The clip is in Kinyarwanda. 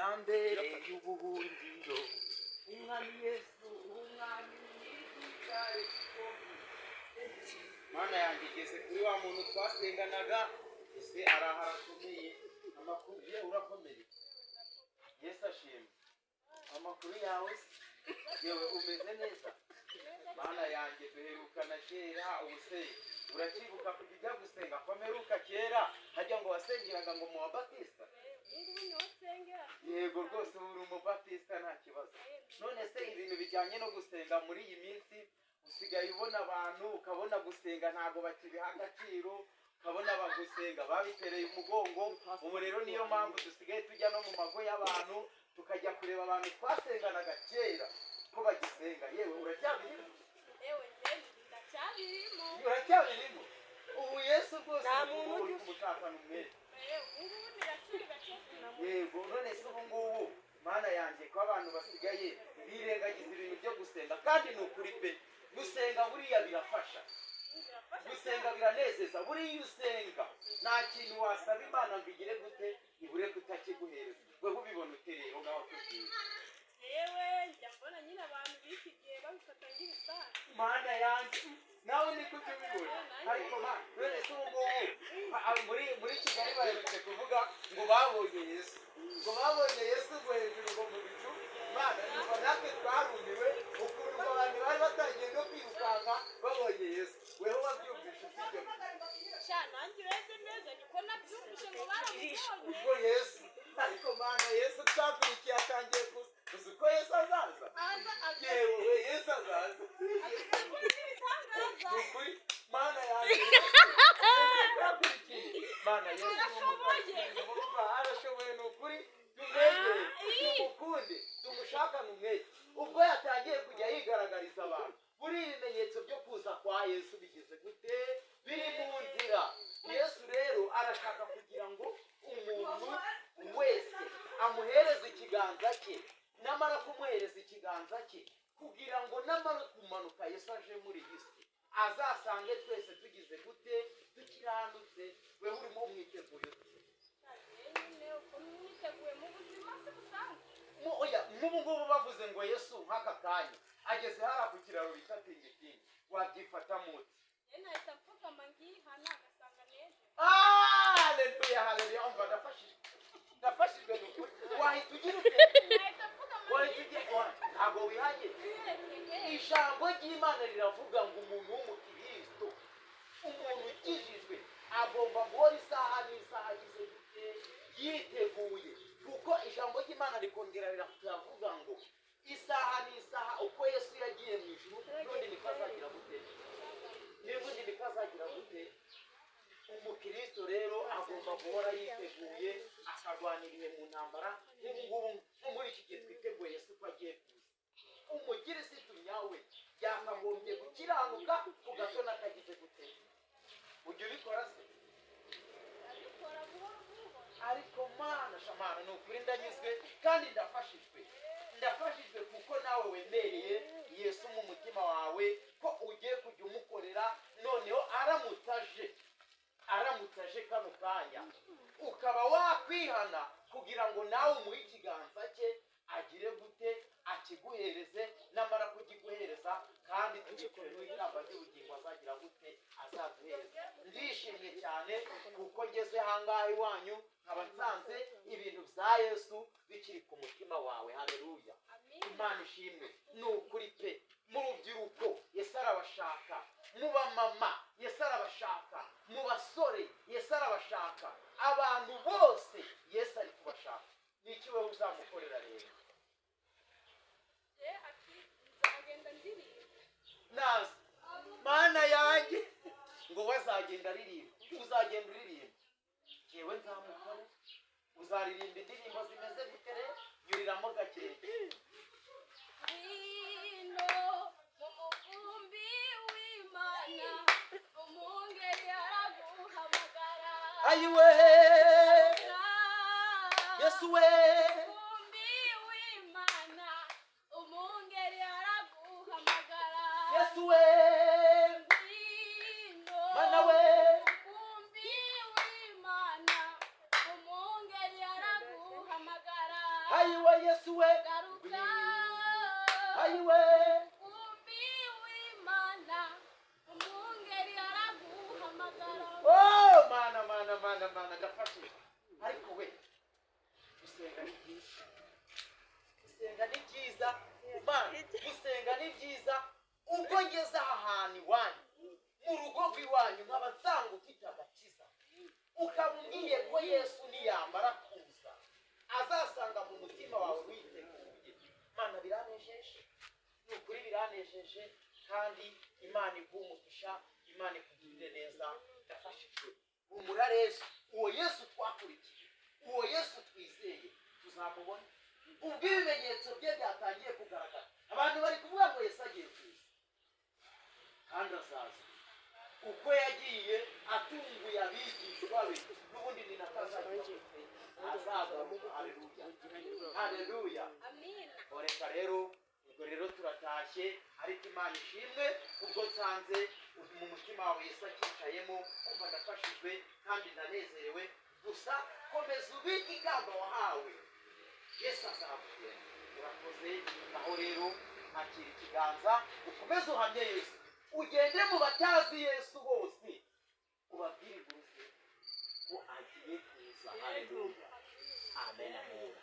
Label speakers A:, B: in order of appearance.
A: Yambereye ubuhungiro, Umwami Yesu, Umwami mwiza. Mana yanjye, igeze kuri wa muntu twasenganaga. Ese araha arakomeye? Amakuru ye? Urakomeye? Yesu ashimwe. Amakuru yawe se? Yewe, umeze neza? Mana yanjye, duherukana kera. Ubu se uracyibuka kujya ujya gusenga? Ko mperuka kera hajya ngo wasengeraga ngo mu Babatisita? Yego rwose, ubu uri Umubatisita, nta kibazo. None se ibintu bijyanye no gusenga muri iyi minsi, usigaye ubona abantu, ukabona gusenga ntabwo bakibiha agaciro, ukabona bagusenga babitereye umugongo. Ubu rero niyo mpamvu dusigaye tujya no mu mago y'abantu, tukajya kureba abantu twasenganaga kera ko bagisenga. Yewe, uracyabirimo?
B: Yewe, njye ndacyabirimo.
A: Uracyabirimo? Ubu Yesu rwose
C: Nta
A: ubu
C: muntu
A: uri
C: ujya
A: kumushakana umwete.
B: Yewe, ubu ngubu ni gake gake.
A: Yego. None se ubu ngubu, Mana yanjye, ko abantu basigaye birengagiza ibintu byo gusenga, kandi ni ukuri pe, gusenga buriya birafasha.
B: Birafasha.
A: Gusenga biranezeza. Buriya iyo usenga, nta kintu wasaba Imana ngo igire gute, ibure kutakiguhereza. Weho ubibona ute rero? Ngaho tubwire.
B: Yewe, njya mbona nyine abantu b'iki gihe babifata nk'ibisanzwe.
A: Mana yanjye, nawe niko ujya ubibona? Ariko ma, none se ubu ngubu muri Kigali baherutse kuvuga ngo babonye Yesu, ngo babonye Yesu ngo hejuru, ngo mu bicu. Mana, numva natwe twarumiwe ukuntu ngo abantu bari batangiye no kwirukanka babonye Yesu. Weho wabyumvishe ufite?
B: Sha, nanjye urebye neza niko nabyumvise, ngo baramubonye.
A: Ubwo Yesu, ariko Mana, Yesu twakurikiye atangiye kuza. Uzi ko Yesu azaza?
B: Aza
A: Yewe, Yesu azaza.
B: agakora n'ibitangaza.
A: Ni ukuri, Mana yanjye, Yesu twakurikiye, Mana, Yesu ni
B: Arashoboye.
A: umugabo, arashoboye. Ni ukuri, tumwegere, tumukunde, tumushakane umwete. Ubwo yatangiye kujya yigaragariza abantu, buri ibimenyetso byo kuza kwa Yesu bigeze gute? Biri mu nzira. Yesu rero arashaka kugira ngo umuntu wese amuhereze ikiganza cye. Namara kumuhereza ikiganza cye, kugira ngo namara kumanuka Yesu aje muri iyi si, azasange twese tugize gute? Dukiranutse. Wewe urimo umwiteguye ute?
B: Nyine uko mwiteguye mu buzima se busanzwe?
A: Oya, nk'ubu ngubu bavuze ngo Yesu nk'aka kanya ageze hariya ku kiraro bita Tingitingi, wabyifata muti?
B: Njye nahita mfukama ngihana, agasanga neza.
A: Haleluya, haleluya! Umva, ndafashijwe, ndafashijwe. Ni ukuri, wahita ugira ute?
B: Nahita mfukama.
A: Wahita ugira ntabwo wihanye.
B: Ngihana.
A: Ijambo ry'Imana riravuga ngo umuntu w'umukristo, umuntu ukijijwe, agomba guhora isaha n'isaha agize gute? Yiteguye. Kuko ijambo ry'Imana rikongera riravuga ngo isaha n'isaha, uko Yesu yagiye mu ijuru, n'ubundi niko azagira gute? N'ubundi niko azagira gute? Umukristo rero agomba guhora yiteguye, akarwana ibihe mu ntambara. Nk'ubu ngubu, nko muri iki gihe twiteguye Yesu ko agiye kuza, umukirisitu nyawe yakagombye gukiranuka ku gato n'akagize gute? Ujya ubikora se?
B: Abikora buhoro buhoro.
A: Ariko Mana, shamana, ni ukuri ndanyuzwe kandi ndafashijwe. Ndafashijwe kuko nawe wemereye Yesu mu mutima wawe ko ugiye kujya umukorera. Noneho aramutse aje, aramutse aje kano kanya, ukaba wakwihana kugira ngo nawe umuhe ikiganza cye, agire gute? Akiguhereze. Namara kugiguhereza, kandi tubikorewe ikamba ry'ubugingo, azagira gute? Azaduhereza. Ndishimye cyane kuko ngeze ahangaha iwanyu, nkaba nsanze ibintu bya Yesu bikiri ku mutima wawe. Haleluya!
B: Amin.
A: Imana ishimwe, ni ukuri pe. Mu rubyiruko Yesu arabashaka, mu bamama Yesu arabashaka, mu basore Yesu arabashaka, abantu bose Yesu ari kubashaka. Ni iki wowe uzamukorera rero?
B: Njye ati nzagenda ndirimba.
A: Naza, Mana yanjye, ngo we azagenda aririmba. Uzagenda uririmba? Yewe, nzamukore. Uzaririmba indirimbo zimeze gute rero? Nyuriramo gakeya.
B: Ngwino mu mukumbi w'Imana, umwungeri araguhamagara.
A: Ayiwe, Yesu we!
B: Mukumbi w'Imana, umwungeri araguhamagara.
A: Yesu we!
B: Ngwino
A: Mana we!
B: mukumbi w'Imana, umwungeri araguhamagara.
A: Ayiwe Yesu we!
C: Garuka.
A: Ayiwe!
C: Mukumbi w'Imana, umwungeri araguhamagara.
A: Oh, Mana, Mana, Mana, Mana, ndafashije. Ariko we, gusenga ni byiza, gusenga ni byiza, Mana, gusenga ni byiza. Ubwo ngeze aha hantu iwanyu, mu rugo rw'iwanyu, nkaba nsanga ufite agakiza, ukaba umbwiye ko Yesu niyamara kuza azasanga mu mutima wawe witeguye, Mana, biranejeje, ni ukuri biranejeje. Kandi Imana iguha umugisha, Imana ikugirire neza. Ndafashijwe. Humura rero, uwo Yesu twakurikiye, uwo Yesu twizeye, tuzamubona. Ubwo ibimenyetso bye byatangiye kugaragara, abantu bari kuvuga ngo Yesu agiye kuza, kandi azaza. Uko yagiye atunguye abigishwa be, n'ubundi ni nako azajya azagaruka. Haleluya, haleluya!
C: Amina.
A: Reka rero, ubwo rero turatashye. Ariko Imana ishimwe ubwo nsanze mu mutima wawe Yesu akicayemo. Kumva ndafashijwe kandi ndanezerewe. Gusa komeza ubike ikamba wahawe, Yesu azagutera. Urakoze. Aho rero akira ikiganza, ukomeze uhamye Yesu, ugende mu batazi Yesu bose, ubabwire inkuru ze ko agiye kuza. Haleluya, amen, amen.